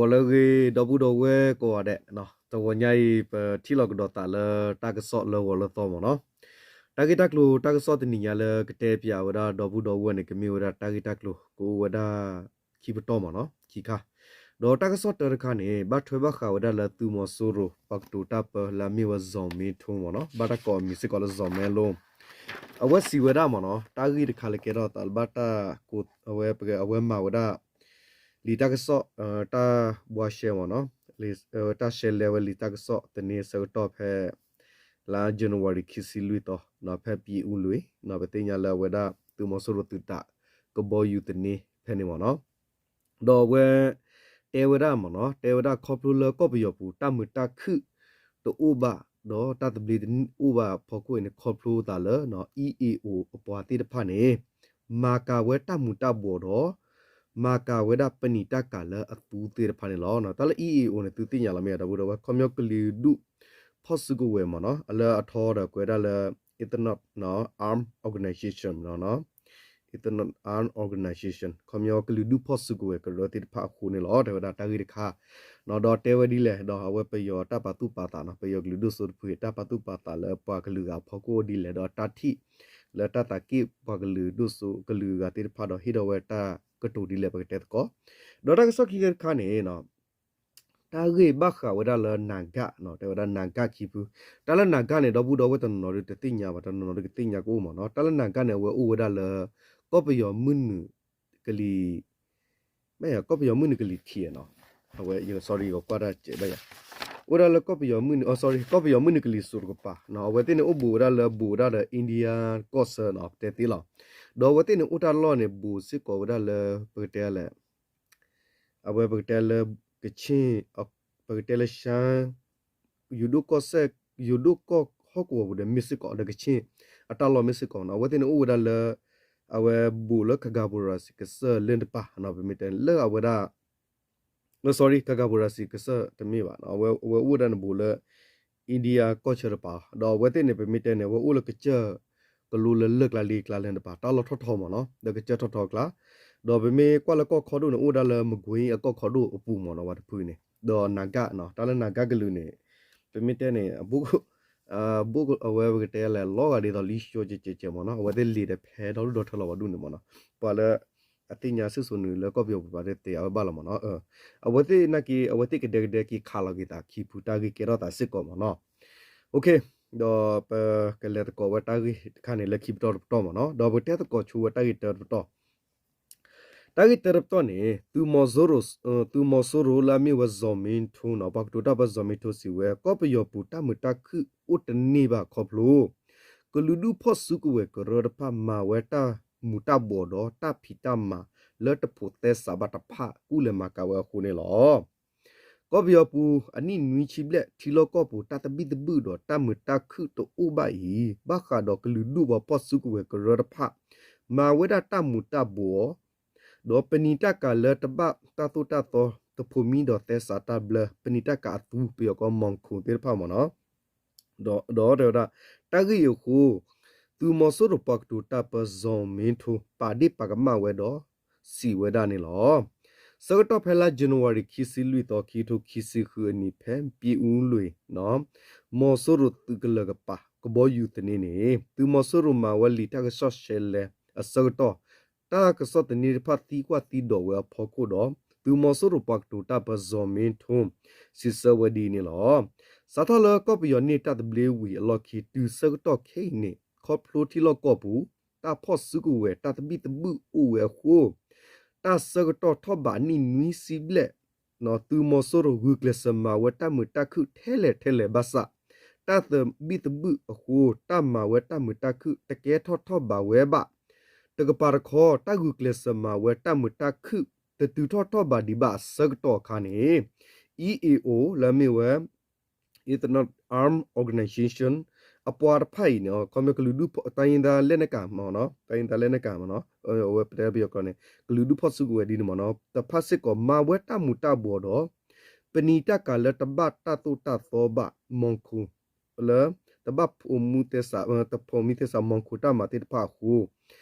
ဂီၤလၢအဂ့ၤ ဒီပုၢ်ဒီဝဲၢ်ကိးဂၤဒဲး, တဂီၤညါအံၤ ပထံၣ်လိာ်ကဒီးသးလၢတၢ်ကစီၣ်လၢဂီၤလၢသီမ့ၢ်နီၤ. တၢ်ဂ့ၢ်တၢ်ကျိၤတၢ်ကစီၣ်တနံၤညါလၢကတဲပၠးဝဲဒၣ် ဒီပုၢ်ဒီဝဲၢ်န့ၣ် ကမ့ၢ်ဝဲဒၣ်တၢ်ဂ့ၢ်တၢ်ကျိၤကအိၣ်ဝဲဒၣ်ခံပတီၢ်မ့ၢ်နီၤ, ခံခါ. ဒီးတၢ်ကစီၣ်တၢတခါန့ၣ် ဘၣ်ထွဲဘၣ်ဃးဝဲဒၣ်လၢသုးမီၤစိရိၤ ပှၤကတိၤတၢ်ပၢလၢအမ့ၢ်ဝဲ စီၤမ့ထိမ့ၢ်နီၤ, ဘၣ်တၢ်ကိးအမံၤစ့ၢ်ကီးလၢ စီၤမဲလိ အဝဲစံးဝဲဒၣ်မ့ၢ်နီၤ, တၢ်ဂ့ၢ်တခါလၢကဲထီၣ်သးလၢဘၣ်တၢ်ကိး အဝဲ အဝဲမၤဝဲဒၣ် လံာ်တၢ်ကစီၣ် တၢ်ဘှါရှဲမ့ၢ်နီၤ, တၢ်ရှဲလဲဝဲလံာ်တၢ်ကစီၣ်သန့အဆၢကတီၢ်ဖဲ လါ January ခံဆံလွံၢ်သီ ဖဲပၠ့အူလွံၢ် ပသ့ၣ်ညါလၢအဝဲဒၣ်သုးမီၤစိရိၤသုးတးကဘီယူၤသန့ဖဲန့ၣ်မ့ၢ်နီၤ. ဒီးအဝဲ တဲဝဲဒၣ်မ့ၢ်နီၤ, တဲဝဲဒၣ်ခီဖျိလၢကီၢ်ပယီၤပူၤ တၢ်မုာ်တၢ်ခုၣ်တအိၣ်ဘၣ်, ဒီးတၢ်သဘျ့တအိၣ်ဘၣ်အဖီခိၣ်အံၤန့ၣ် ခီဖျိသးလၢ အံၣ်အ့ၣ်အိၣ် အပှၤသ့ၣ်တဖၣ်န့ၣ် မၤကၤဝဲတၢ်မူၤတၢ်ဘှီးဒီး မၤကၤဝဲဒၣ်ပနံာ်တၢ်ကၤလၢအသူသ့ၣ်တဖၣ်န့ၣ်လီၤ. တၢ်လၢ အံၣ်အ့ၣ်အိၣ် န့ၣ် သုသ့ၣ်ညါလီၤမ့ၢ်ဧါ ဒီပုၢ်ဒီဝဲၢ်, ခီပညီကလုာ်ဒူၣ်ဖီၣ်စုကဝဲၤမ့ၢ်နီၤ, အလၢအထီဒီးကွဲးဒၣ်လၢ Ethnic Armed Organization မ့ၢ်နီၤ, Ethnic Armed Organization ခီပညီကလုာ်ဒူၣ်ဖီၣ်စုကဝဲၤကရၢသ့ၣ်တဖၣ်အဃိန့ၣ်လီၤ, တဲဝဲဒၣ်တၢ်ဂ့ၢ်တခါ ဒီးတဲဝဲဒ်လဲၣ်, ဒီးအဝဲပယီၤတၢ်ပာ်သူၣ်ပာ်သးနီၤ, ပယီၤကလုာ်ဒိၣ်စိတဖုအံၤ တၢ်ပာ်သူၣ်ပာ်သးလၢပှၤကလုာ်ဂၤအဖီခိၣ်ဒ်လဲၣ်, ဒီးတၢ်ထံၣ်လၢတၢ်သးက့ၣ်ပှၤကလုာ်ဒိၣ်စိကလုာ်ဂၤသ့ၣ်တဖၣ်ဒီး ဟ့ၣ်ဒီးဝဲတၢ်ကတိၤဒ်လဲၣ် ပကတဲသကိး. ဒီးတၢ်ကစီၣ်ခံခါတခါန့ၣ် တၢ်ဂ့ၢ်ဘၣ်ဃးဝဲဒၣ်လၢ Naga နီၤ, တဲဝဲဒၣ် Naga ခံဖု, တၢ်လၢ Naga န့ၣ် ဒီပုၢ်ဒီဝဲၢ်တနီၤနီၤဒုးတသ့ၣ်ညါဘၣ်, တနီၤနီၤဒုးကသ့ၣ်ညါကအိၣ်မ့ၢ်နီၤ. တၢ်လၢ Naga န့ၣ် အဝဲအိၣ်ဝဲဒၣ်လၢ ကီၢ်ပယီၤမုၢ်နုာ်ကလံၤ မ့ၢ် ကီၢ်ပယီၤမုၢ်နုာ်ကလံၤထံးနီၤ, အဝဲ sorry ယကွၢ်တၢ်စဲးဘၣ်ယၤ, အိၣ်ဒၣ်လၢကီၢ်ပယီၤမုၢ်နုာ် sorry ကီၢ်ပယီၤမုၢ်နုာ်ကလံၤစိးတကပၤနီၤ, အဝဲသ့ၣ်န့ၣ်အိၣ်ဘူးဝဲဒၣ်လၢ ဘူးဝဲဒၣ်ဒီး India ကီၢ်ဆၢနီၤ ပတဲသ့လီၤ. ဒီးအဝဲသ့ၣ်န့ၣ်အိၣ်တၢ်လီၢ်န့ၣ် ဘူးစ့ၢ်ကီးဝဲဒၣ်လၢ ပကတဲလဲၣ် အဝဲပကတဲလၢ ကခ့ၣ် ပကတဲလၢ ရှမ်း ယိၤဒိၣ်ကီၢ်စဲၣ် ယိၤဒိၣ်ကီၢ်ဟီၣ်ကဝီၤပူၤဒီးမ့ၢ်စ့ၢ်ကီး ဒီးကခ့ၣ်အတၢ်လီၢ်မ့ၢ်စ့ၢ်ကီးနီၤ, အဝဲသ့ၣ်န့ၣ်အိၣ်ဝဲဒၣ်လၢ အဝဲဘူးလၢ Khaga Bura စံးကစၢၢ်လၢတပၤနီၤ, ပမ့ၢ်တဲလၢအဝဲဒၣ် sorry Khaga Bura စံးကစၢၢ်တမ့ၢ်ဘၣ်, အဝဲအိၣ်ဝဲဒၣ်န့ၣ်ဘူးလၢ India ကီၢ်ဆၢတပၤ, ဒီးအဝဲသ့ၣ်န့ၣ် ပမ့ၢ်တဲန့ၣ် အဝဲအိၣ်လၢကစၢၢ်ကလိလၢလၢၢ်ကျါလ့ကျါလၢတပၤ တၢ်လီၢ်ထီၣ်ထီမ့ၢ်နီၤ, ဒီးကစၢၢ်ထီၣ်ထီကျါ, ဒီးပမ့ၢ်ကွၢ်လၢကီၢ်ခီဒိၣ်န့ၣ် အိၣ်ဝဲဒၣ်လၢ Magway အကီၢ်ခီဒိၣ်အပူၤမ့ၢ်နီၤ, ဝဲတဖုန့ၣ် ဒီး Naga နီၤ, တၢ်လၢ Naga ကလုာ်န့ၣ် ပမ့ၢ်တဲန့ၣ် အဘူး ဘူးအဝဲပကတဲလဲၣ် လီၤဂာ်ဒ်သိးလံၡိကဲးကဲးမ့ၢ်နီၤ, အဝဲသ့ၣ်လံာ်ဒီးဖဲဒီဒူၣ်ဒီထၢလီၤဝဲဒူၣ်န့ၣ်မ့ၢ်နီၤ, ပှၤလၢ အသ့ၣ်ညါစ့ၢ်စိၤနုာ်လၢကီၢ်ပယီၤပူၤပှၤသ့ၣ်သ့ၣ်အဝဲဘၣ်လီၤမ့ၢ်နီၤ, အဝဲသ့ၣ်နာ်က့ အဝဲသ့ၣ်ကဒဲကဒဲက့ၤခးလီၤက့ၤသးခံဖုတၢ်ဂ့ၢ်ကဲထီၣ်သးစ့ၢ်ကီးမ့ၢ်နီၤ. ဒီးပကလဲၤသကိးဝဲတၢ်ဂ့ၢ်တခါန့ၣ် လၢခံပတီၢ်တပတီၢ်မ့ၢ်နီၤ, ဒီးပကတဲသကိးဆိဝဲတၢ်ဂ့ၢ်တၢတပတီၢ် တၢ်ဂ့ၢ်တၢတပတီၢ်န့ၣ် သုးမီၤစိရိၤ သုးမီၤစိရိၤလၢအမ့ၢ်ဝဲ စီၤမ့ထိနီၤ, ပှၤကတိၤတၢ်ပၢစီၤမ့ထိစံးဝဲ ကီၢ်ပယီၤပူၤတၢ်မုာ်တၢ်ခုၣ်အိၣ်တန့ၢ်ဘၣ်ခီဖျိ ကလုာ်ဒူၣ်ဖီၣ်စုကဝဲၤကရၢတဖၣ်မၤဝဲတၢ်မူၤတၢ်ဘှီးဒီးတၢ်ဖံးတၢ်မၤလၢတဖိးသဲစးဘၣ်တဖၣ် ကူၣ်လဲၤမၤကၤဝဲအဃိန့ၣ်လီၤ. ကီၢ်ပယီၤပူၤအနံၣ်နွံဆံဘျဲၣ် ထံလီၢ်ကီၢ်ပူၤတၢ်သဘံၣ်သဘုၣ်ဒီးတၢ်မုာ်တၢ်ခုၣ်တအိၣ်ဘၣ်အံၤ ဘၣ်ဃးဒီးကလုာ်ဒူၣ်ပှၤဖီၣ်စုကဝဲၤကရၢတဖၣ် မၤဝဲဒၣ်တၢ်မူၤတၢ်ဘှီး ဒီးပနံာ်တၢ်ကၤလၢတဘၣ်တၢ်သိၣ်တၢ်သီ တဖိးမံဒီးသဲစးတၢ်ဘျၢ ပနံာ်တၢ်ကၤအသူ ပယီၤကီၢ်မီၤခိၣ်သ့ၣ်တဖၣ်မ့ၢ်နီၤ, ဒီးတဲဝဲဒၣ် တၢ်ဂ့ၢ်အံၤအဃိ သုးမီၤစိရိၤပှၤကတိၤတၢ်ပၢစီၤမ့ထိ ပာ်ဒ့ၣ်ပာ်ကမၣ်ဝဲဒီး စံးဝဲဒၣ်န့ၣ်လီၤ. ဆၢကတီၢ်ဖဲလါ January ခံဆံလွံၢ်သီ ခံကထိခံဆံဃုအနံၣ် ဖဲပၠ့အူလွံၢ် မီၤစိရိၤသုးကလၢၤကပၤ ကဘီယူၤသန့န့ၣ် သုးမီၤစိရိၤမၤဝဲလံာ်တၢ်ကစီၣ်ရှဲလဲအဆၢကတီၢ် တၢ်ကစီၣ်သန့တဖၣ်သံကွၢ်သံဒိးဝဲအဖီခိၣ်ဒီး သုးမီၤစိရိၤပှၤကတိၤတၢ်ပၢစီၤမ့ထိ စံးဆၢဝဲဒ်အံၤန့ၣ်လီၤ. စးထီၣ်လၢကီၢ်ပယီၤန့ၢ်တၢ်သဘျ့ဝံၤအလီၢ်ခံ တုၤဆၢကတီၢ်ခဲအံၤန့ၣ် ခီဖျိထံလီၢ်ကီၢ်ပူၤ တၢ်ဖီၣ်စုကဝဲၤတၢ်သဘံၣ်သဘုၣ်အိၣ်ဝဲအဃိ တၢ်ဆၢကတီၢ်ထီၣ်ဘးနံၣ်နွံဆံဘျဲၣ် သုးမီၤစိရိၤဂုာ်ကျဲးစၢးမၤဝဲတၢ်မုာ်တၢ်ခုၣ်ထဲလဲၣ်ထဲလဲၣ်ဘၣ်ဆၣ် တၢ်သဘံၣ်သဘုၣ်အဃိ တၢ်မၤဝဲတၢ်မုာ်တၢ်ခုၣ်တကဲထီၣ်ထီၣ်ဘးဝဲဘၣ်. တကပၤတခီ တၢ်ဂုာ်ကျဲးစၢးမၤဝဲတၢ်မုာ်တၢ်ခုၣ် တတုၤထီၣ်ထီၣ်ဘးဒံးဘၣ်အဆၢကတီၢ်အခါန့ၣ် အံၣ်အ့ၣ်အိၣ် လၢအမ့ၢ်ဝဲ Ethnic Armed Organization အပှၤတဖၣ်အံၤန့ၣ် ခီဖျိကလုာ်ဒူၣ်ဖီၣ် တိုင်းရင်းသားလက်နက်ကိုင်မ့ၢ်နီၤ တိုင်းရင်းသားလက်နက်ကိုင် မ့ၢ်နီၤ အဝဲပတဲပယီၤကျိာ်န့ၣ် ကလုာ်ဒူၣ်ဖီၣ်စုကဝဲၤဒ်န့ၣ်မ့ၢ်နီၤ တဖၣ်စ့ၢ်ကီး မၤဝဲတၢ်မူၤတၢ်ဘှီးဒီး ပနံာ်တၢ်ကၤလၢတဘၣ်တၢ်သိၣ်တၢ်သီဘၣ် မီၤခိၣ် လၢ တဘၣ်ဖိးမံသဲစး တဖိးမံသဲစး မီၤခိၣ်တၢ်မၤသ့ၣ်တဖၣ်အဃိ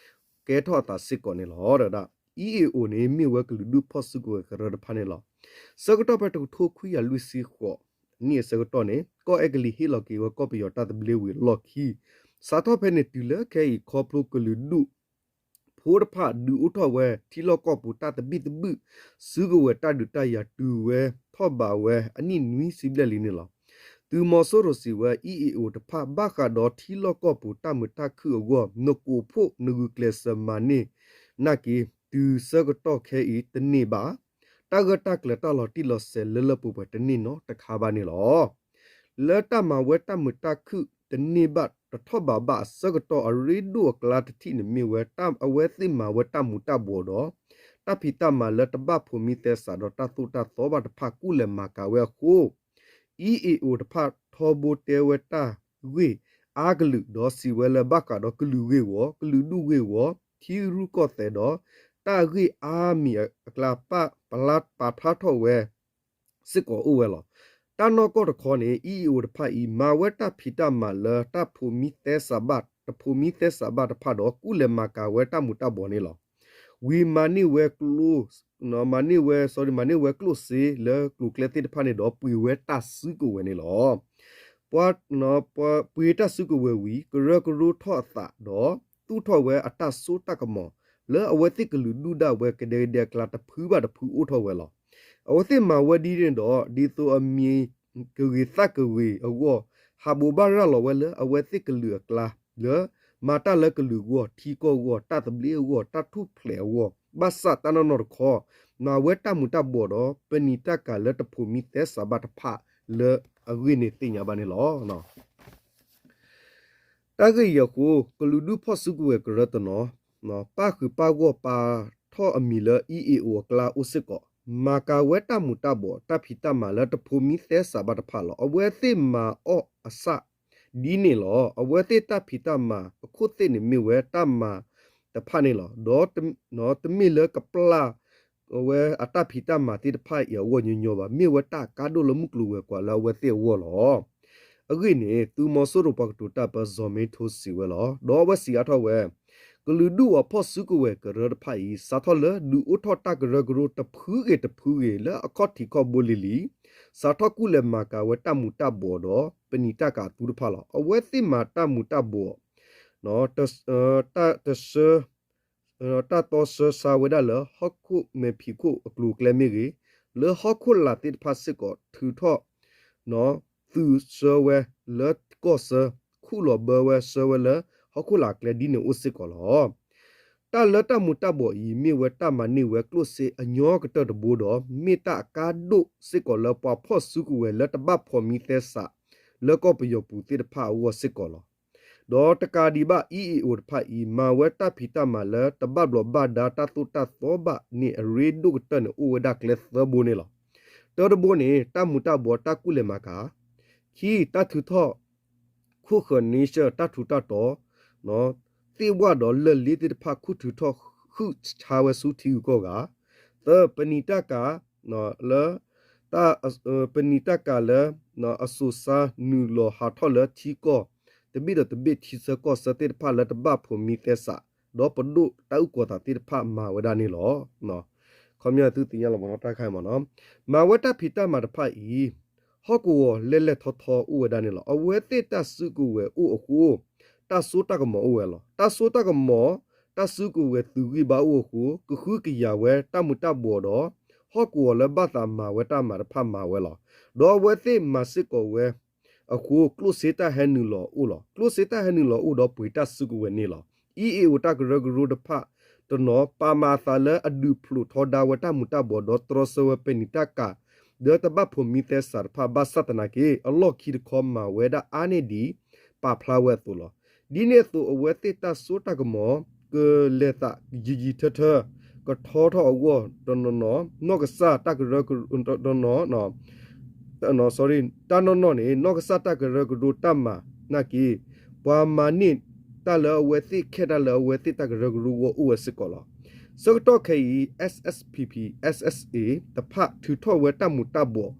ကဲထီၣ်အသးစ့ၢ်ကီးန့ၣ်လီၤ. ဒီးဒၣ် အံၣ်အ့ၣ်အိၣ်န့ၣ် မ့ၢ်ဝဲကလုာ်ဒူၣ်ဖီၣ်စုကဝဲၤကရၢတဖၣ်န့ၣ်လီၤ. ဆၢကတီၢ်ဖဲတကထိခွံကယၤလွံၢ်ဆံဃိးနံၣ်အဆၢကတီၢ်န့ၣ် ကီၢ်အဲကလံးဟ့ၣ်လီၤက့ၤဝဲကီၢ်ပယီၤတၢ်သဘျ့ဝံၤအလီၢ်ခံ စးထီၣ်ဖဲန့ၣ်တုၤလၢခဲအံၤခီဖျိကလုာ်ဒူၣ်ဖိတဖၣ်ဒုးအိၣ်ထီၣ်ဝဲထံလီၢ်ကီၢ်ပူၤတၢ်သဘံၣ်သဘုၣ် စုကဝဲၤတၢ်ဒုးတၢ်ယၤတုၤဝဲထီၣ်ဘးဝဲအနံၣ်နွံဆံဘျဲၣ်လံန့ၣ်လီၤ. သုးမီၤစိရိၤစံးဝဲ အံၤအ့ၣ်အိၣ်တဖၣ် ဘၣ်ဃးဒီးထံလီၢ်ကီၢ်ပူၤတၢ်မုာ်တၢ်ခုၣ်အဂီၢ် နကိးဖှိၣ်နဂုာ်ကျဲးစၢးမၤန့ၢ်နာ်က့ၤ တုၤဆၢကတီၢ်ခဲအံၤတန့ၢ်ဘၣ် တၢ်ဂၢၢ်တၢ်ကျၢၤတၢ်လီၤတံၢ်လီၤဆဲးလၢလၢပှဲၤပှဲၤတန့ၢ်နီတခါဘၣ်န့ၣ်လီၤ. လၢတၢ်မၤဝဲတၢ်မုာ်တၢ်ခုၣ်တန့ၢ်ဘၣ်တထီၣ်ဘးဘၣ်အဆၢကတီၢ် အရ့ဒိၣ်အကျါတထံၣ်န့ၣ်မ့ၢ်ဝဲ အဝဲသ့ၣ်မၤဝဲတၢ်မူၤတၢ်ဘှီးဒီး တၢ်ဖံးတၢ်မၤလၢတဘၣ်ဖိးမံသဲစးဒီးတၢ်သိၣ်တၢ်သီဘၣ်တဖၣ်ကူၣ်လဲၤမၤကၤဝဲအဃိ အံၤအ့ၣ်အိၣ်တဖၣ် ထီဘိတဲဝဲတၢ်ဂ့ၢ်အါကလုာ် ဒီးစံးဝဲလၢဘၣ်ဃးဒီးကလုာ်ဂ့ၢ်ဝီ ကလုာ်ဒူၣ်ဂ့ၢ်ဝီ ထံရူၢ်ကီၢ်သဲးဒီး တၢ်ဂ့ၢ်အါမံၤအကျါ ပာ်ဖျါထီၣ်ဝဲ စ့ၢ်ကီးအိၣ်ဝဲလီၤ. တၢ်နီၢ်ကီၢ်တခီန့ၣ် အံၤအ့ၣ်အိၣ်တဖၣ်အံၤ မၤဝဲတၢ်ဖံးတၢ်မၤလၢတၢ်ဖိးမံသဲစးဘၣ် တဖိးမံသဲစးဘၣ်တဖၣ်ဒီး ကူၣ်လဲၤမၤကၤဝဲတၢ်မူၤတၢ်ဘှီးန့ၣ်လီၤ. ဝံၤမၤန့ၢ်ဝဲကျိ မၤန့ၢ်ဝဲ sorry မၤန့ၢ်ဝဲကျိၣ်စ့လၢကျိၤကျဲသ့ၣ်တဖၣ်န့ၣ်ဒီး ပှ့ၤဝဲတၢ်စုကဝဲၤန့ၣ်လီၤ. ပှ့ၤတၢ်စုကဝဲၤဝံၤ ကရၢကရိထီၣ်အသးဒီး သူၣ်ထီၣ်ဝဲအတၢ်စိတၢ်ကမီၤ လၢအဝဲသ့ၣ်ကလုာ်ဒူၣ်ဒၣ်ဝဲကဒဲကဒဲအကျါတဖုဘၣ်တဖုအိၣ်ထီၣ်ဝဲလီၤ. အဝဲသ့ၣ်မၤဝဲဒ်န့ၣ်ဒီး ဒ်သိးအမံၤကဂ့ၤသၣ်ကဂ့ၤအဂီၢ် ဟးဘိးဘၣ်ရၤလီၤဝဲလၢအဝဲသ့ၣ်ကလုာ်အကျါ လၢမၤတၢ်လၢကလုာ်အဂီၢ် ထံကီၢ်အဂီၢ် တၢ်သဘျ့အဂီၢ် တၢ်ထူၣ်ဖျဲးအဂီၢ် ဘၣ်ဆၣ်တၢ်နီၢ်နီၢ်တခီ မၤဝဲတၢ်မူၤတၢ်ဘှီးဒီး ပနံာ်တၢ်ကၤလၢတဖိးမံသဲစးဘၣ်တဖၣ်လၢအဂ့ၢ်န့ၣ်သ့ၣ်ညါဘၣ်န့ၣ်လီၤ. တၢ်ဂ့ၢ်အံၤအဃိ ကလုာ်ဒူၣ်ဖီၣ်စုကဝဲၤကရၢတနီၤ ပၣ်ဃုာ်ပၣ်ဂီၢ်ပာ်ထီၣ်အမံၤလၢ အံၤအ့ၣ်အိၣ်အကျါအိၣ်စ့ၢ်ကီး မၤကၤဝဲတၢ်မူၤတၢ်ဘှီး တၢ်ဖံးတၢ်မၤလၢတဖိးမံသဲစးဘၣ်တဖၣ်လီၤ. အဝဲသ့ၣ်မၤအီၣ်အဆၣ်ဒ်န့ၣ်လီၤ. အဝဲသ့ၣ်တၢ်ဖံးတၢ်မၤအခိၣ်သ့ၣ်န့ၣ်မ့ၢ်ဝဲတၢ်မၤ တဖၣ်န့ၣ်လီၤ. ဒီးတမ့ၢ်လၢကပျၢ်ဝဲအတၢ်ဖံးတၢ်မၤသ့ၣ်တဖၣ်အံၤအဂီၢ်ညီညီဘၣ်, မ့ၢ်ဝဲတၢ်အကါဒိၣ်လၢမုၢ်ကျိၤဝဲၤကွာ်လၢအဝဲသ့ၣ်အဂီၢ်လီၤ. အဂ့ၢ်န့ၣ် သုးမီၤစိရိၤပှၤကတိၤတၢ်ပၢ စီၤမ့ထိစံးဝဲလီၤ. ဒီးအဝဲစံးအါထီၣ်ဝဲ ကလုာ်ဒူၣ်အဖီၣ်စုကဝဲၤကရၢတဖၣ်အံၤ စးထီၣ်လၢဒုးအိၣ်ထီၣ်တၢ်ကရၢကရိတဖုဂ့ၤတဖုဂ့ၤ လၢအခီၣ်ထံးခီၣ်ဘိလံၤလံၤ စးထီၣ်ကူၣ်လဲၤမၤကၤဝဲတၢ်မူၤတၢ်ဘှီးဒီး ပနံာ်တၢ်ကၤအသူတဖၣ်လီၤ. အဝဲသ့ၣ်မၤတၢ်မူၤတၢ်ဘှီး တ တဆၢ တၢ်တီဆှၢဆါဝဲဒၣ်လၢဟီၣ်ခိၣ်မဲာ်ဖံးခိၣ်အကျိၤအကျဲမ့ၢ်ဂ့ၤ, လၢဟီၣ်ခိၣ်လာ်သ့ၣ်တဖၣ်စ့ၢ်ကီးထုးထီၣ် သုးဆှၢဝဲလၢကီၢ်ဆၢ ခူၣ်လီၤဘၢဝဲဆှၢဝဲလၢဟီၣ်ခိၣ်လာ်အကျဲဒ်န့ၣ်အိၣ်စ့ၢ်ကီးလီၤ. တၢ်လၢတၢ်မူၤတၢ်ဘှီးအံၤ မ့ၢ်ဝဲတၢ်မၤန့ၢ်ဝဲကျိၣ်စ့အညီကတၢၢ်တဘိဒီး မ့ၢ်တၢ်အကါဒိၣ်စ့ၢ်ကီးလၢပှၤဖီၣ်စုကဝဲၤလၢတဘၣ်ဖိးမံသဲစး လၢကီၢ်ပယီၤပူၤသ့ၣ်တဖၣ်အဂီၢ်စ့ၢ်ကီးလီၤ. ဒီးတကးဒံးဘၣ် အံၤအ့ၣ်အိၣ်တဖၣ်အံၤ မၤဝဲတၢ်ဖံးတၢ်မၤလၢတဘၣ်ဘျီးဘၣ်ဒါတၢ်သိၣ်တၢ်သီဘၣ်န့ၣ် အရ့ဒိၣ်ကတၢၢ်န့ၣ် အိၣ်ဝဲဒၣ်ကျဲသၢဘိန့ၣ်လီၤ. တၢတဘိန့ၣ် တၢ်မူၤတၢ်ဘှီးတၢ်ကူၣ်လဲၤမၤကၤ, ခံ တၢ်ထုးထီၣ် ခူၣ်ဃၢၤန့ဆၢၣ် တၢ်ထူးတၢ်တီၤ သ့ၣ်ဝၣ်ဒီးလၢၢ်လ့သ့ၣ်တဖၣ်ခူၣ်ထုးထီၣ်ဃုာ်ဆါဝဲဆူထံဂုၤကီၢ်ဂၤ, သၢ ပနံာ်တၢ်ကၤ လၢ ပနံာ်တၢ်ကၤလၢ အစိၤစါနုာ်လီၤဟးထီၣ်လၢထံကီၢ် တဘ့ၣ်ဒီးတဘ့ၣ်ထံဆၢကီၢ်ဆၢသ့ၣ်တဖၣ်လၢတဘၣ်ဖိးမံသဲစး ဒီးပဒိၣ်တၢ်အုၣ်ကီၤသးသ့ၣ်တဖၣ်မၤဝဲဒၣ်န့ၣ်လီၤ. ခီပညီသုသ့ၣ်ညါလီၤမ့ၢ်နီၤ တၢ်ခါအံၤမ့ၢ်နီၤ မၤဝဲတၢ်ဖံးတၢ်မၤတဖၣ်အံၤ ဟီၣ်ကဝီၤလဲၢ်လဲၢ်ထီထီအိၣ်ဝဲဒၣ်န့ၣ်လီၤ. အဝဲသ့ၣ်တၢ်စုကဝဲၤအိၣ်အဃိ တၢ်စိတၢ်ကမီၤအိၣ်ဝဲလီၤ. တၢ်စိတၢ်ကမီၤ တၢ်စုကဝဲၤသုးဂံၢ်ဘါအိၣ်အဃိ ကဃုကယၤဝဲတၢ်မူၤတၢ်ဘှီးဒီး ဟီၣ်ကဝီၤလၢဘၣ်သးမၤဝဲတၢ်မၤတဖၣ်မၤဝဲလီၤ. ဒီးအဝဲသ့ၣ်မၤစ့ၢ်ကီးဝဲ အဃိ ကျိၣ်စ့တၢ်ဟဲနုာ်လီၤအိၣ်လီၤ. ကျိၣ်စ့တၢ်ဟဲနုာ်လီၤအိၣ်ဒီးပှ့ၤတၢ်စုကဝဲၤန့ၣ်လီၤ. အံၤအ့ၣ်အိၣ်တၢ်ကရၢကရိတဖၣ်တနီၤ ပာ်မၤအသးလၢအဒုးဖျိးထီဒါဝဲတၢ်မူၤတၢ်ဘှီးဒီးတြီဆၢဝဲပနံာ်တၢ်ကၤ ဒီးတဘၣ်ဖိးမံသဲစးတဖၣ် ဘၣ်ဆၣ်သနာ်က့ အလီၢ်ခံတခီမၤဝဲဒၣ်အါန့ၢ်ဒံး ပာ်ဖျါဝဲအသိးလီၤ. ဒ်န့ၣ်အသိး အဝဲသ့ၣ်တၢ်စိတၢ်ကမီၤ ကလဲၤသးယံာ်ယံာ်ထၢထၢ ကထီထီၣ်အဂီၢ်တနီၤနီၤ နီၢ်ကစၢ်တၢ်ကရၢကရိတနီၤ တၢ်နီၢ်နီၢ်န့ၣ် နီၢ်ကစၢ်တၢ်ကရၢကရိတၢ်မၤနာ်က့ ပှၤမၤန့ၢ်တၢ်လၢအဝဲသ့ၣ်ခဲတၢ်လၢအဝဲသ့ၣ်တၢ်ကရၢကရိဂီၢ်အိၣ်ဝဲစ့ၢ်ကီးလီၤ. ဆၢကတီၢ်ခဲအံၤ SSPP SSA တဖၣ်ထုးထီၣ်ဝဲတၢ်မူၤတၢ်ဘှီး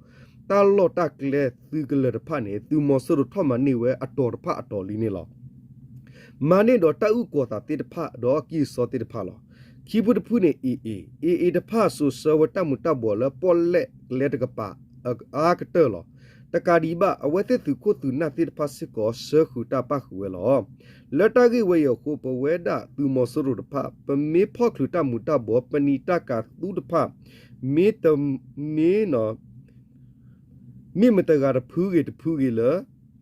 တၢ်လီၢ်တၢ်ကျဲသုးကလၢၤတဖၣ်န့ၣ် သုးမီၤစိရိၤထီၣ်မၤန့ၢ်ဝဲအတီၤတဖၣ်အတီၤလံန့ၣ်လီၤ. မၤန့ၢ်ဒီးတၢ်အုၣ်ကီၤသးသ့ၣ်တဖၣ်ဒီးအကံၢ်အစီသ့ၣ်တဖၣ်လီၤ. ခံဖုတဖုန့ၣ် AA, AA တဖၣ်စိာ်ဆှၢဝဲတၢ်မူၤတၢ်ဘှီးလၢပီၣ်လဲၣ်ကျဲတကပၤ အါကတၢၢ်လီၤ. တကးဒံးဘၣ် အဝဲသ့ၣ်သုးခိၣ်သုးနၢ်သ့ၣ်တဖၣ်စ့ၢ်ကီး ဆှၢဃုာ်တၢ်ပၣ်ဃုာ်ဝဲလီၤ. လၢတၢ်ဂ့ၢ်ဝဲအံၤအဃိ ပဝဲဒၣ်သုးမီၤစိရိၤတဖၣ် ပမ့ၢ်ဖီၣ်ချုးတၢ်မူၤတၢ်ဘှီး ပနံာ်တၢ်ကၤသူတဖၣ် မ့တမ့ၢ် မ့ၢ်မတၤတဂၤတဖုဂ့ၤတဖုဂ့ၤလၢ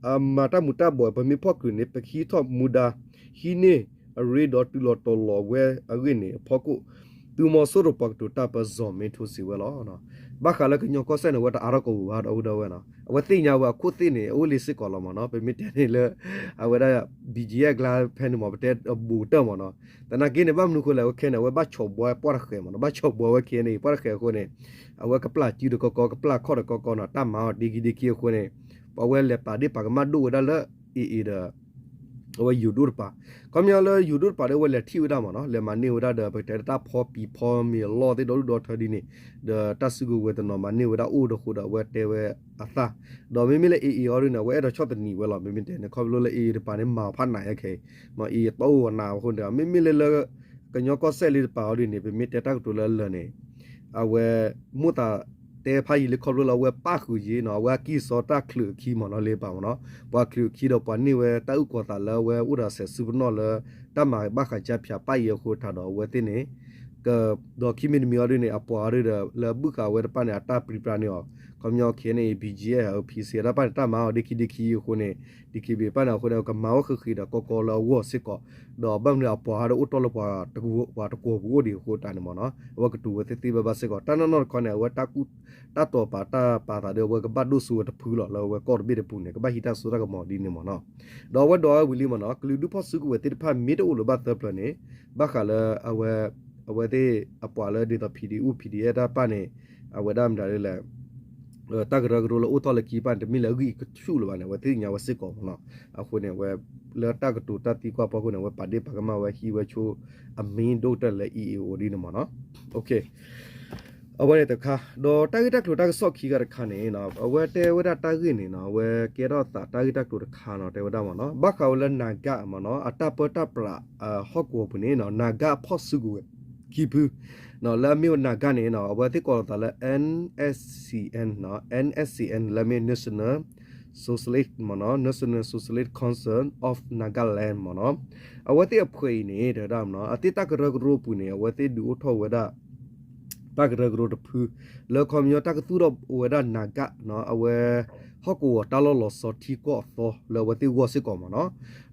အမၤတၢ်မူၤတၢ်ဘှီး ပမ့ၢ်ဖီၣ်ချုးန့ၣ် ပကဟံးထီၣ်မူဒါ ဟံးန့ၢ်အရ့ဒီးတုၤလီၤတီၤလီၤဝဲအဂ့ၢ်န့ၣ်အဖီခိၣ် သုးမီၤစိရိၤပှၤကတိၤတၢ်ပၢၢ် ဇော်မင်းထွန်း စံးဝဲလီၤ. ဘၣ်ဃးလၢကညီကီၢ်စဲၣ်န့ၣ် အဝဲတအါထီၣ်ကဝီၤဘၣ် ဒီပုၢ်ဒီဝဲၢ်နီၤ, အဝဲသ့ၣ်ညါဝဲအခိၣ်သ့ၣ်န့ၣ် အအိၣ်လံစ့ၢ်ကီးလီၤမ့ၢ်နီၤ, ပမ့ၢ်တဲန့ၣ်လၢ အဝဲဒၣ် ဘံၣ်ကၠံၣ်အဲၣ်ကျါဖဲန့ၣ်မ့ၢ် ပတဲဘူးကတၢၢ်မ့ၢ်နီၤ, သနာ်က့န့ၣ် ဘၣ်မနုၤအဃိလဲၣ် အဝဲခဲန့ၣ် အဝဲဘၣ်ဆီၣ်ဘှီပှၢ်တဃဲးမ့ၢ်နီၤ, ဘၣ်ဆီၣ်ဘှီဝဲခဲန့ၣ် ပှၢ်တဃဲးအဃိန့ၣ် အဝဲကပျၢ်စုဒီးကီကီ ကပျၢ်ခီၣ်ဒီးကီကီ ကပျၢ်ခီၣ်ဒီးကီကီနီၤ, တၢ်မၤအီၤဒ့ခံဒ့ခံအဃိန့ၣ် ပှၤဝဲလဲၤပာ်ဒ့ၣ်ပာ်ကမၣ်ဒိၣ်ဝဲဒၣ်လၢ AA ဒီး အဝဲယိၤဒိၣ်တပၤ, ခီပညီလၢယိၤဒိၣ်တပၤဒီး အဝဲလဲၤထံၣ်ဝဲဒၣ်မ့ၢ်နီၤ, လဲၤမၤန့ၢ်ဝဲဒၣ်ဒီး ပကတဲလၢတၢ်ဖီပံၤဖီမ့ၤအလီၢ်သ့ၣ်ဒီဒူၣ်ဒီထၢဒ်န့ၣ်, ဒီးတၢ်စုကဝဲၤတနီၤမၤန့ၢ်ဝဲဒၣ်အိၣ်ဒီးအဃိဒီး အဝဲတဲဝဲအသး, ဒီးမ့မ့ၢ်လၢ AA အီၤဒ်န့ၣ် အဝဲအဲၣ်ဒိးဆီၣ်သနံးဝဲလီၤ, မ့မ့ၢ်တဲန့ၣ် ခီဖျိလၢ AA တပၤန့ၣ် မၤအီၤဖးနးခဲအံၤ, မ့ၢ် AA တီအိၣ်အနးအဃိန့ၣ် မ့မ့ၢ်လၢလၢ ကညီကီၢ်စဲၣ်လံတပၤအီၤဒ်န့ၣ် ပမ့ၢ်တဲတၢ်ကတိၤလၢအလၢာ်န့ၣ် အဝဲ မိၣ်သးတဲဖးယံာ်လံ ခီဖျိလၢအဝဲပၣ်ဃုာ်ယံာ်နီၤ, အဝဲအကံၢ်စီတၢ်ချုးအခံမ့ၢ်နီၤ လံပၤမ့ၢ်နီၤ, ပှၤချုးအခံဒီးပှၤန့ၢ်ဝဲတၢ်အုၣ်ကီၤသးလၢအဝဲအိၣ်ဒီးစဲးစုပနီၣ်လၢ တၢ်မၤဘၣ်ဃးကၠါဖၠးပၣ်အံၤအဃိတးဒီး အဝဲသ့ၣ်န့ၣ် ဒီးခံမံၤတမံၤအီၤဒ်န့ၣ် အပှၤအီၤဒ်ဒီး လၢအဘုၣ်ဃာ်ဝဲတဖၣ်န့ၣ် အတၢ်ပြံပြါန့ၢ်အီၤ, ခီပညီ KNA BGF အ PC တဖၣ်န့ၣ် တၢ်မၤအီၤဒ့ခံဒ့ခံအဃိန့ၣ် ဒ်ခံဘ့ၣ်တဖၣ်န့ၣ်အဃိန့ၣ် ကမၤဝဲဃ့ဃ့ဒီးကီကီလၢအဂီၢ်စ့ၢ်ကီး, ဒီးဘၣ်မနုၤအပှၤအီၤဒ်အိၣ်တီၢ်လၢပှၤတကွီၤပူၤအိၣ်ဒံးအဃိတးန့ၣ်မ့ၢ်နီၤ, အဝဲကတိၤဝဲသ့သ့ဘၣ်ဘၣ်စ့ၢ်ကီး, တၢ်နီၢ်နီၢ်တခီန့ၣ် အဝဲ တၢ်ကူတၢ်တီၤပာ်တၢ်ပာ်သးဒီး အဝဲကဘၣ်ဒိၣ်စိဝဲတဖုလီၤ လၢအဝဲကီၢ်တဘ့ၣ်တပူၤန့ၣ် ကဘၣ်ဟံးတၢ်စိတၢ်ကမီၤဒ်န့ၣ်မ့ၢ်နီၤ, ဒီးအဝဲဒိးဝဲဝံၤလံမ့ၢ်နီၤ, ကလုာ်ဒူၣ်ဖီၣ်စုကဝဲၤသ့ၣ်တဖၣ်မ့ၢ်တအိၣ်လၢၤဘၣ်သၢပျၢၤန့ၣ် ဘၣ်ဃးလၢအဝဲ အဝဲသ့ၣ်အပှၤလၢဒ်သိး ဖံးဒံးအူၣ် ဖံးဒံးအဲၣ်တၢ်ပၢ်န့ၣ် အဝဲဒၣ်မတၤဒ်လဲၣ် တၢ်ကရၢကရိလၢအိၣ်ထီၣ်လၢခံပၢ်န့ၣ် တမ့ၢ်လၢအဂံၢ်အဆူၣ်လၢၤဘၣ်န့ၣ် အဝဲသ့ၣ်ညါဝဲစ့ၢ်ကီးမ့ၢ်နီၤ, အဃိန့ၣ် အဝဲ လၢတၢ်ကတိၤတၢ်သံကွၢ်ဖီခိၣ်န့ၣ် အဝဲပာ်ဒ့ၣ်ပာ်ကမၣ်ဝဲဟံးဝဲဆိ အမံၤဒိၣ်ကတၢၢ်လၢ AA အအိၣ်ဒ်န့ၣ်မ့ၢ်နီၤ, အဝဲန့ၣ်တခါ, ဒီးတၢ်ဂ့ၢ်တၢ်ကျိၤတၢ်ကစီၣ်ခံဂၤတခါန့ၣ် အဝဲတဲဝဲဒၣ်တၢ်ဂ့ၢ်န့ၣ်နီၤ, အဝဲကဲထီၣ်သးတၢ်ဂ့ၢ်တၢ်ကျိၤတခါနီၤ တဲဝဲဒၣ်မ့ၢ်နီၤ, ဘၣ်ဃးဝဲလၢ Naga မ့ၢ်နီၤ အတၢ်ပၢတၢ်ပြး ဟီၣ်ကဝီၤပူၤန့ၣ်နီၤ Naga ဖီၣ်စုကဝဲၤ ခံဖု လၢအမ့ၢ်ဝဲ Naga န့ၣ်နီၤ အဝဲသ့ၣ်ကိးလီၤသးလၢ NSCN နီၤ NSCN လၢအမ့ၢ် National Socialist မ့ၢ်နီၤ National Socialist Council of Nagaland မ့ၢ်နီၤ, အဝဲသ့ၣ်အဖှဲးအံၤန့ၣ် တဲဝဲဒၣ်မ့ၢ်နီၤ အသ့ၣ်တၢ်ကရၢကရိပူၤန့ၣ် အဝဲသ့ၣ်ဒုးအိၣ်ထီၣ်ဝဲဒၣ် တၢ်ကရၢကရိတဖု လၢခီပညီတၢ်ကသူၣ်ထီၣ်ဝဲဒၣ် Naga နီၤ အဝဲ ဟီၣ်ကဝီၤတၢ်လီၢ်လီၤဆီထံကီၢ်အသီလၢအဝဲသ့ၣ်ဂီၢ်စ့ၢ်ကီးမ့ၢ်နီၤ,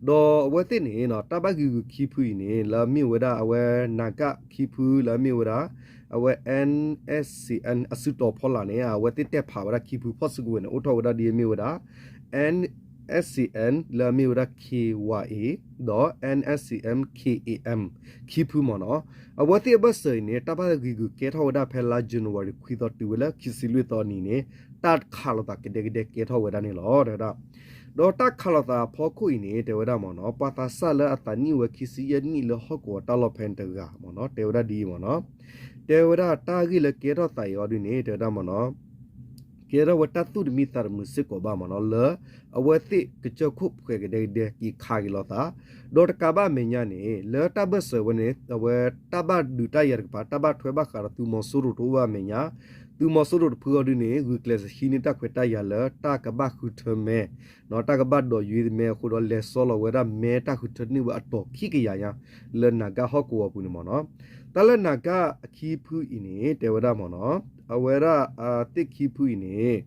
ဒီးအဝဲသ့ၣ်န့ၣ်နီၤ တၢ်ဘၣ်ဂံာ်ဂူာ်ခံဖုအံၤန့ၣ် လၢအမ့ၢ်ဝဲဒၣ်အဝဲ Naga ခံဖုလၢအမ့ၢ်ဝဲဒၣ် အဝဲ NSCN အစုတီၤဖီလာ်န့ၣ် အဝဲသ့ၣ်တဲဖးဝဲဒၣ်ခံဖုဖီၣ်စုကဝဲၤန့ၣ် အိၣ်ထီၣ်ဝဲဒၣ်ဒ်အမ့ၢ်ဝဲဒၣ် NSCN လၢအမ့ၢ်ဝဲဒၣ် KYA ဒီး NSCN KAM ခံဖုမ့ၢ်နီၤ, အဝဲသ့ၣ်အဘၢၣ်စၢၤအံၤန့ၣ် တၢ်ဘၣ်ဂံာ်ဂူာ်ကဲထီၣ်ဝဲဒၣ်ဖဲလါ January ခွံသီတုၤဝဲလၢခံဆံလွံၢ်သီနံၤန့ၣ် တၢ်ခးလိာ်သးကဒဲကဒဲကဲထီၣ်ဝဲဒၣ်န့ၣ်လီၤ တဲဝဲဒၣ်, ဒီးတၢ်ခးလိာ်သးအဖီခိၣ်အံၤန့ၣ် တဲဝဲဒၣ်မ့ၢ်နီၤ ပှၤသးစၢ်လၢအသးနံၣ်ဝဲခံဆံယဲၢ်နံၣ်လၢဟီၣ်ကဝီၤတၢ်လီၢ်ဖဲန့ၣ်တဂၤမ့ၢ်နီၤ တဲဝဲဒၣ်ဒ်အံၤမ့ၢ်နီၤ, တဲဝဲဒၣ်တၢ်ဂ့ၢ်လၢကဲထီၣ်သးအံၤအီၤဒ်န့ၣ် တဲဝဲဒၣ်မ့ၢ်နီၤ ကဲထီၣ်ဝဲတၢ်သူၣ်တမံသးတမုာ်စ့ၢ်ကီးဘၣ်မ့ၢ်နီၤ လၢအဝဲသ့ၣ်ကစၢၢ်ခိၣ်ပှဲၤကဒဲကဒဲက့ၤခးက့ၤလိာ်သး, ဒီးတကးဘၣ်အမဲာ်ညါန့ၣ် လၢတၢ်ဘၢၣ်စၢၤဝဲန့ၣ် အဝဲတၢ်ဘၣ်ဒုးတၢ်ယၤတကပၤ တၢ်ဘၣ်ထွဲဘၣ်ဃးဒီးသုးမီၤစိရိၤတအိၣ်ဘၣ်အမဲာ်ညါ, သုးမီၤစိရိၤတဖုအီၤဒ်န့ၣ် ဂုာ်ကျဲးစၢးဟံးန့ၢ်တၢ်ခွဲးတၢ်ယာ်လၢတၢ်ကဘၣ်ဃုထၢမဲ တၢ်ကဘၣ်ဒိးယွၤမဲအဃိဒီး လဲၤဆီလီၤဝဲဒၣ်မဲတၢ်ဃုထၢန့ၢ်ဝဲအတီၤခံကယၤညါ လၢ Naga ဟီၣ်ကဝီၤပူၤန့ၣ်မ့ၢ်နီၤ, တၢ်လၢ Naga အခံဖုအံၤန့ၣ် တဲဝဲဒၣ်မ့ၢ်နီၤ, အဝဲဒၣ်အသ့ၣ်ခံဖုအံၤန့ၣ်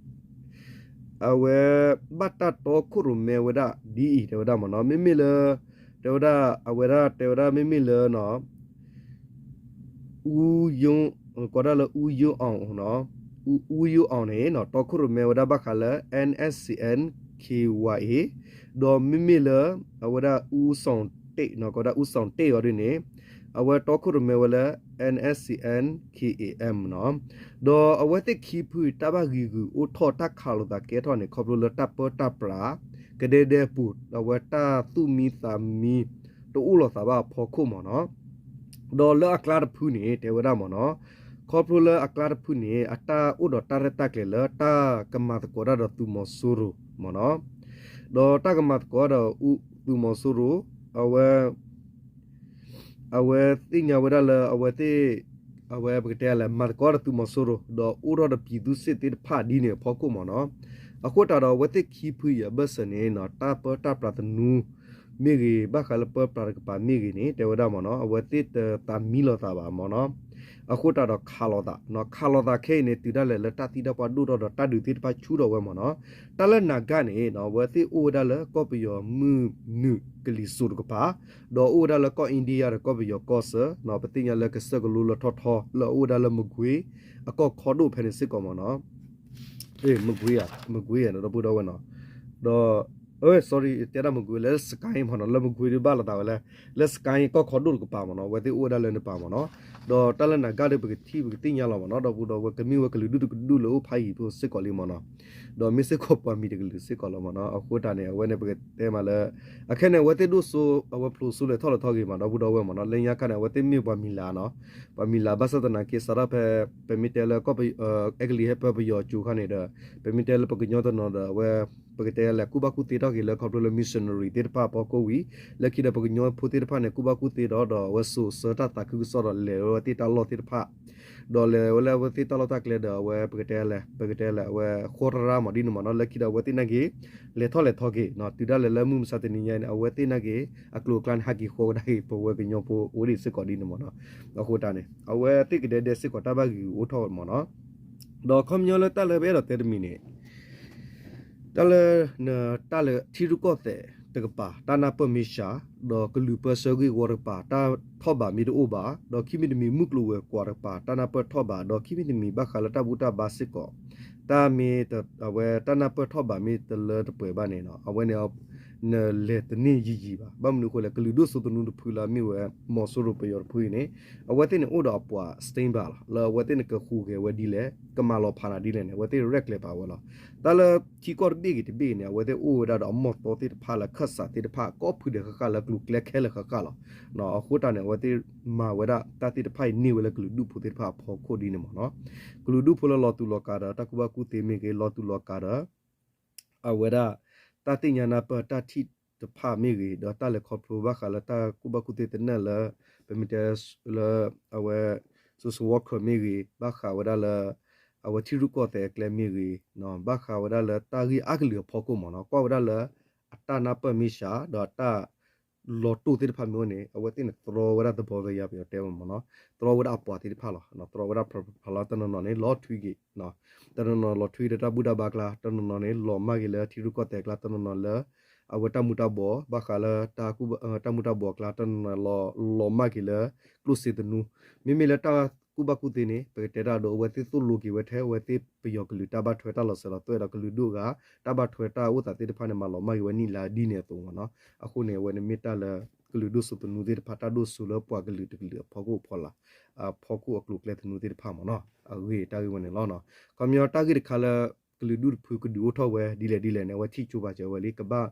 အဝဲဘၣ်တၢ်တီခိၣ်ရိၣ်မဲဝဲဒၣ်ဒ်အံၤ တဲဝဲဒၣ်မ့ၢ်နီၤ, မ့မ့ၢ်လၢ တဲဝဲဒၣ် အဝဲဒၣ်တဲဝဲဒၣ်မ့မ့ၢ်လၢ အူယိ ကိးဒၣ်လၢ အူယိအီၣ် အူယိအီၣ် န့ၣ် တီခိၣ်ရိၣ်မဲဝဲဒၣ်ဘၣ်ဃးလၢ NSCN KYA ဒီးမ့မ့ၢ်လၢ အဝဲဒၣ်အူစီၣ်တ့ၣ် ကိးဒၣ်အူစီၣ်တ့ၣ်အီၤဒ်န့ၣ် အဝဲတီခိၣ်ရိၣ်မဲဝဲလၢ NSCN KAM နီၤ, ဒီးအဝဲသ့ၣ်ခံဖုတၢ်ဘၣ်ဂံာ်ဂူာ်အိၣ်ထီၣ်တၢ်ခးလိာ်သးကဲထီၣ်န့ၣ် ခီဖျိလၢတၢ်ပၢတၢ်ပြး ကဒဲဒဲပူၤ အဝဲတၢ်သူၣ်မံသးမံ တအိၣ်လိာ်သးဘၣ်အဖီခိၣ်မ့ၢ်နီၤ, ဒီးလၢအကျါတဖုန့ၣ် တဲဝဲဒၣ်မ့ၢ်နီၤ, ခီဖျိလၢအကျါတဖုန့ၣ် အတၢ်အိၣ်ဒီးတၢ်ရဲၣ်တၢ်ကျဲၤလၢတၢ်ကမၤသကိးတၢ်ဒီးသုးမီၤစိရိၤမ့ၢ်နီၤ, ဒီးတၢ်ကမၤသကိးဒီးသုးမီၤစိရိၤ အဝဲ အဝဲသ့ၣ်ညါဝဲဒၣ်လၢအဝဲသ့ၣ် အဝဲပကတဲလဲၣ် မၤသကိးဒီးသုးမီၤစိရိၤ ဒီးအိၣ်ထီၣ်ဒီးပံၤသူစ့ၣ်သ့ၣ်တဖၣ်ဒ်န့ၣ်အဖီခိၣ်မ့ၢ်နီၤ. အဃိတးဒီးအဝဲသ့ၣ်ခံဖုအံၤအဘၢၣ်စၢၤန့ၣ် တၢ်ပၢတၢ်ပြးသနူမ့ၢ်ဂ့ၤ ဘၣ်ဃးလၢပၢပြးတကပၤမ့ၢ်ဂ့ၤန့ၣ် တဲဝဲဒၣ်မ့ၢ်နီၤ အဝဲသ့ၣ်တသးမံလိာ်သးဘၣ်မ့ၢ်နီၤ. အဃိတးဒီးခးလိာ်သး ခးလိာ်သးခဲအံၤန့ၣ် တုၤဒၣ်လဲာ်လၢတၢ်သံတၢ်ပှၢ်ဒိၣ်ထီၣ်ဒီးတၢ်ဒုးသ့ၣ်တဖၣ်ဆူၣ်ထီၣ်ဝဲမ့ၢ်နီၤ. တၢ်လၢနၤဂၤန့ၣ် အဝဲသ့ၣ်အိၣ်ဝဲဒၣ်လၢကီၢ်ပယီၤမုၢ်နုာ်ကလံၤစိးတကပၤ ဒီးအိၣ်ဝဲဒၣ်လၢကီၢ်အ့ဒံယါဒီးကီၢ်ပယီၤကီၢ်ဆၢ ပသ့ၣ်ညါလၢကစၢၢ်ကလိလၢထီထီ လၢအအိၣ်ဝဲဒၣ်လၢမကွ့အကီၢ်ခီဒိၣ်ဖဲန့ၣ်စ့ၢ်ကီးမ့ၢ်နီၤ. မကွ့ဧါ မကွ့ဧါ ဒီပုၢ်ဒီဝဲၢ်နီၤ. ဒီး sorry တဲဒၣ်မကွ့ လၢစကဲမ့ၢ်နီၤ လၢမကွ့ဒုးဘၣ်လိာ်သးဝဲလၢ လၢစကဲကီၢ်ခီဒိၣ်တကပၤမ့ၢ်နီၤ အဝဲသ့ၣ်အိၣ်ဝဲဒၣ်လၢန့ၣ်တကပၤမ့ၢ်နီၤ. ဒီးတၢ်လၢနၤဂၤဒီးပကထံၣ်ပကသ့ၣ်ညါလီၤမ့ၢ်နီၤ ဒီပုၢ်ဒီဝဲၢ်ကမ့ၢ်ဝဲကလုာ်ဒူၣ်တကဒူၣ်လၢအိၣ်ဖးယံၤဖိစ့ၢ်ကီးလံမ့ၢ်နီၤ. ဒီးမ့ၢ်စ့ၢ်ကီးပှၤမံၤတကလုာ်စ့ၢ်ကီးလီၤမ့ၢ်နီၤ. အဃိတၢ်န့ၣ် အဝဲန့ၣ်ပကတဲမးလၢ အခဲန့ၣ် အဝဲသ့ၣ်ဒိၣ်စိ အဝဲဖျိးစိလဲၤထီၣ်လဲၤထီက့ၤမး ဒီပုၢ်ဒီဝဲၢ်မ့ၢ်နီၤ လၢညါခါန့ၣ် အဝဲသ့ၣ်မ့ၢ်ပှၤမံၤလၤနီၤ. ပှၤမံၤလၤဘၣ်ဆၣ်သနာ်က့ စးထီၣ်ဖဲ ပမ့ၢ်တဲလၢကီၢ်ပယီၤ အဲကလံးဟဲပၢပယီၤကၠိခါန့ၣ်ဒီး ပမ့ၢ်တဲလၢပကညီတနီၤဒီး အဝဲ ပကတဲလဲၣ် ကူၣ်ဘၣ်ကူၣ်သ့ထီၣ်က့ၤလၢခီဖျိလၢ missionary သ့ၣ်တဖၣ်အဖီခိၣ်ဝံၤ လၢခံဒီးပကညီဖိသ့ၣ်တဖၣ်န့ၣ် ကူၣ်ဘၣ်ကူၣ်သ့ဒီး ဒီးအဝဲစိာ်ဆှၢတၢ်သးခုကစီၣ်ဒီးလဲၤဝဲသ့ၣ်တၢ်လီၢ်သ့ၣ်တဖၣ် ဒီးလဲၤဝဲလၢအဝဲသ့ၣ်တၢ်လီၢ်တၢ်ကျဲဒီး အဝဲပကတဲလဲၣ် ပကတဲလဲၣ် အဝဲဃီတရါမးဒ်န့ၣ်မ့ၢ်နီၤ လၢခံဒီးအဝဲသ့ၣ်နာ်က့ လဲၤထီၣ်လဲၤထီက့ၤ တုၤဒၣ်လဲာ်လၢမုၢ်မဆါတနံၤညါန့ၣ် အဝဲသ့ၣ်နာ်က့ အကျိၤအကျါန့ၣ် ဟဲက့ၤဃီကဒါက့ၤ ပဝဲကညီဖိအိၣ်ဒံးစ့ၢ်ကီးဒ်န့ၣ်မ့ၢ်နီၤ. အဃိတၢ်န့ၣ် အဝဲသ့ၣ်ကဒဲဒဲစ့ၢ်ကီးတၢ်ဘၣ်ဂံာ်ဂူာ်အိၣ်ထီၣ်မ့ၢ်နီၤ. ဒီးခီပညီလၢတၢ်လၢပအဲၣ်ဒိးတဲတမံၤန့ၣ် တၢ်လၢ တၢ်လၢထံရူၢ်ကီၢ်သဲးတကပၤ တၢ်နၢ်ပၢၢ်မ့ၢ်စှၤ ဒီးကလုာ်ပၢဆှၢဂ့ၢ်ဝီတကပၤ တၢ်ထီၣ်ဘးမ့ၢ်တအိၣ်ဘၣ် ဒီးခံမံၤတမံၤမုၢ်ကျိၤဝဲၤကွာ်တကပၤ တၢ်နၢ်ပၢၢ်ထီၣ်ဘး ဒီးခံမံၤတမံၤဘၣ်ဃးလၢတၢ်ဘူၣ်တၢ်ဘါစ့ၢ်ကီး တၢ်မ့ၢ်အဝဲတၢ်နၢ်ပၢၢ်ထီၣ်ဘးမ့ၢ်တလၢတပှဲၤဘၣ်န့ၣ် အဝဲန့ၣ် နလဲၤတန့ၢ်ယံာ်ယံာ်ဘၣ်. ဘၣ်မနုၤအဃိလဲၣ် ကလုာ်ဒူၣ်စိသနူတဖုလၢအမ့ၢ်ဝဲ မီၤစိရိၤပယီၤတဖုအံၤန့ၣ် အဝဲသ့ၣ်န့ၣ်အိၣ်ဒီးအပှၤ standby လီၤ လၢအဝဲသ့ၣ်န့ၣ်ကဟူးဂဲၤဝဲဒ်လဲၣ် ကမၤလီၤဖးနၤဒ်လဲၣ်န့ၣ် အဝဲသ့ၣ်ရဲၣ်ကျဲၤပာ်ဝဲလီၤ. တၢ်လၢထံကီၢ်တဘ့ၣ်ဂ့ၤတဘ့ၣ်ဂ့ၤန့ၣ် အဝဲသ့ၣ်အိၣ်ဝဲဒၣ်ဒီးအမီၢ်သီသ့ၣ်တဖၣ်လၢခၢၣ်စးသ့ၣ်တဖၣ် ကိးဖုဒဲးဃၣ်ဃၣ်လၢကျိၤကျဲခဲလၢာ်ဃၣ်ဃၣ်လီၤ. အဃိတၢ်န့ၣ် အဝဲသ့ၣ်မၤဝဲဒၣ်တၢ်သ့ၣ်တဖၣ်အံၤန့ၢ်ဝဲလၢကလုာ်ဒူၣ်ဖိသ့ၣ်တဖၣ်အဖီခိၣ်ဒ်န့ၣ်မ့ၢ်နီၤ. ကလုာ်ဒူၣ်ဖိလၢလီၤတူာ်လီၤကာ်ဒီးတၢ်ကူၣ်ဘၣ်ကူၣ်သ့မ့ၢ်ဂ့ၤ လီၤတူာ်လီၤကာ်ဒီး အဝဲဒၣ် တၢ်သ့ၣ်ညါနၢ်ပၢၢ်တၢ်ထံၣ်တဖၣ်မ့ၢ်ဂ့ၤ ဒီးတၢ်လဲၤခီဖျိဘၣ်ဃးလၢတၢ်ကူၣ်ဘၣ်ကူၣ်သ့သနၢၣ်လၢ ပမ့ၢ်တဲလၢ အဝဲ social worker မ့ၢ်ဂ့ၤ ဘၣ်ဃးဝဲဒၣ်လၢ အဝဲထံရူၢ်ကီၢ်သဲးအကျဲမ့ၢ်ဂ့ၤ ဘၣ်ဃးဝဲဒၣ်လၢတၢ်ဂ့ၢ်အါကလုာ်အဖီခိၣ်မ့ၢ်နီၤ ကွၢ်ဝဲဒၣ်လၢ အတၢ်နၢ်ပၢၢ်မ့ၢ်စှၤ ဒီးအတၢ် လီၤတိၢ်သ့ၣ်တဖၣ်မ့ၢ်အိၣ်န့ၣ် အဝဲသ့ၣ်န့ၣ် တြီဝဲဒၣ်သဘီကယၤပယီၤတဲဝဲမ့ၢ်နီၤ တြီဝဲဒၣ်အပှၤသ့ၣ်တဖၣ်လီၤ တြီဝဲဒၣ်ဖျီဖျီလီၤ တနီၤနီၤန့ၣ် လီၤထွံက့ၤ တနီၤနီၤလီၤထွံက့ၤဒီးတၢ်ဘူၣ်တၢ်ဘါအကျါ တနီၤနီၤန့ၣ် လီၤမၢ်က့ၤလၢထံရူၢ်ကီၢ်သဲးအကျါ တနီၤနီၤလၢ အဝဲတၢ်မူၤတၢ်ဘှီး ဘၣ်ဃးလၢ တၢ်မူၤတၢ်ဘှီးအကျါ တနီၤနီၤ လီၤမၢ်က့ၤလၢ ကျိၣ်စ့သနူ မ့မ့ၢ်လၢတၢ်ကူၣ်ဘၣ်ကူၣ်သ့န့ၣ် ပကတဲတၢ်ဒီးအဝဲသ့ၣ်သိၣ်လိက့ၤဝဲထဲ အဝဲသ့ၣ်ပယီၤကလုာ်တၢ်ဘၣ်ထွဲတၢ်လီၤစၢၤလီၤသွဲၣ်ဒီးကလုာ်ဒူၣ်အဂၤ တၢ်ဘၣ်ထွဲတၢ်အိၣ်သးသ့ၣ်တဖၣ်န့ၣ် မၤလီၤမၢ်က့ၤဝဲနံၣ်လါဒ်န့ၣ်အသိးမ့ၢ်နီၤ အဃိန့ၣ် အဝဲန့ၣ်မ့ၢ်တၢ်လၢ ကလုာ်ဒူၣ်စိသနူသ့ၣ်တဖၣ် တၢ်ဒိၣ်စိလၢပှၤကလုာ်တကလုာ်အဖီခိၣ်ဖီလာ် အဖီခိၣ်အကျိၤအကျဲသနူသ့ၣ်တဖၣ်မ့ၢ်နီၤ အဂ့ၢ်တၢ်ဂ့ၢ်ဝဲန့ၣ်လီၤ. ခီပညီတၢ်ဂ့ၢ်တခါလၢ ကလုာ်ဒူၣ်တဖုကဒုးအိၣ်ထီၣ်ဝဲဒ်လဲၣ်ဒ်လဲၣ်န့ၣ် အဝဲထံၣ်ကၠိဘၣ်စၢၤဝဲလံ ကဘၣ်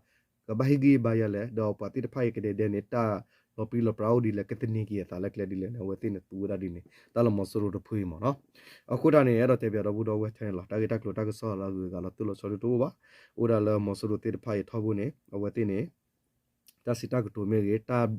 ဟ့ၣ်ဂံၢ်ဘါယၤလဲၣ် ဒီးပှၤသ့ၣ်တဖၣ်အံၤကဒဲဒဲန့ၣ် တၢ်လီၤပြံလီၤပြါအိၣ်ဒ်လဲၣ် ကသန့ၤက့ၤအသးလၢကျဲဒ်လဲၣ်န့ၣ် အဝဲသ့ၣ်န့ၣ်သူဝဲဒၣ်ဒ်န့ၣ် တၢ်လၢမီၤစိရိၤတဖုအံၤမ့ၢ်နီၤ အဃိတၢ်န့ၣ် အဲၣ်ဒိးတဲပၠးဒီပုၢ်ဒီဝဲၢ်ထဲန့ၣ်လီၤ တၢ်ဂ့ၢ်တၢ်ကျိၤတၢ်ကစီၣ်လၢအဂုၤအဂၤလီၤတိၢ်လီၤဆီဒ်တအိၣ်ဘၣ် အိၣ်ဒၣ်လၢမီၤစိရိၤသ့ၣ်တဖၣ်အံၤထီဘိန့ၣ် အဝဲသ့ၣ်န့ၣ် တၢ်စံးတၢ်ကတိၤမ့ၢ်ဂ့ၤ တၢ်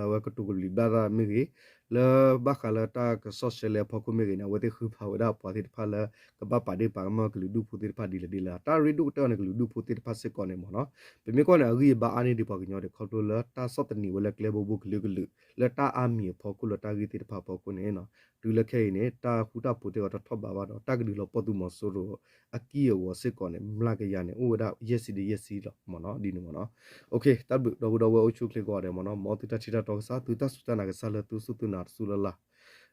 အဝဲကတိၤကလုာ်ဘၣ်တၢ်မ့ၢ်ဂ့ၤ လၢဘၣ်ဃးလၢတၢ်ကစီၣ်ရှဲလဲအဖီခိၣ်မ့ၢ်ဂ့ၤန့ၣ် အဝဲသ့ၣ်ဃုဖးဝဲဒၣ်ပှၤသ့ၣ်တဖၣ်လၢ ကဘၣ်ပာ်ဒ့ၣ်ပာ်ကမၣ်ကလုာ်ဒူၣ်ဖိသ့ၣ်တဖၣ်ဒ်လဲၣ်ဒ်လဲၣ် တၢ်ရ့ဒိၣ်ကတၢၢ်န့ၣ် ကလုာ်ဒူၣ်ဖိသ့ၣ်တဖၣ်စ့ၢ်ကီးန့ၣ်မ့ၢ်နီၤ ပမ့ၢ်ကွၢ်န့ၣ် အဂံၢ်အဘါအါန့ၢ်ဒံးပှၤကညီဒံး ခီဖျိလၢတၢ်ဆီၣ်သနံးဝဲလၢကျဲဘိဘိကလုာ်ကလုာ် လၢတၢ်အါမံၤအဖီခိၣ်လၢတၢ်ဂ့ၢ်သ့ၣ်တဖၣ်အဖီခိၣ်န့ၣ် တုၤလၢခဲအံၤန့ၣ် တၢ်ဃူတၢ်ဖိးတ့ၢ်အီၤတထီၣ်ဘးဘၣ်ဒီး တၢ်ကဒုးလီၤပီၢ်သုးမီၤစိရိၤအကံၢ်အဂီၤစ့ၢ်ကီးန့ၣ် မျးကယၤန့ၣ် အိၣ်ဝဲဒၣ်ယဲၢ်ဆံဒီးယဲၢ်ဆံလီၤမ့ၢ်နီၤ ဒ်န့ၣ်မ့ၢ်နီၤ တၢ်ဘျုးဒီပုၢ်ဒီဝဲၢ်အိၣ်ဆူၣ်အိၣ်ချ့ကိးဂၤဒဲးမ့ၢ်နီၤ မ်သုတၢ်ထံၣ်တၢ်တီကစၢ် သုတၢ်စူၢ်တၢ်နာ်ကစၢ်လၢသုစူၢ်သုနာ်တစူၢ်လၢ်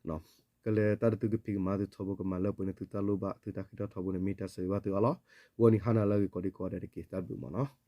လၢ် ကလဲၤတၢ်ဒုးသုကဖံးကမၤသုထီဘိကမၤလၢပှဲၤန့ၣ် သုတၢ်လိၣ်ဘၣ် သုတၢ်ဃ့ထီၣ်ထီဘိန့ၣ် မ့ၢ်တၢ်ဆၢဂ့ၤဘၣ်သုအါလီၤ ဂီၤနံၤဟါနၤလၢအဂ့ၤကိးဒံကိးဂၤဒဲးတက့ၢ် တၢ်ဘျုးမ့ၢ်နီၤ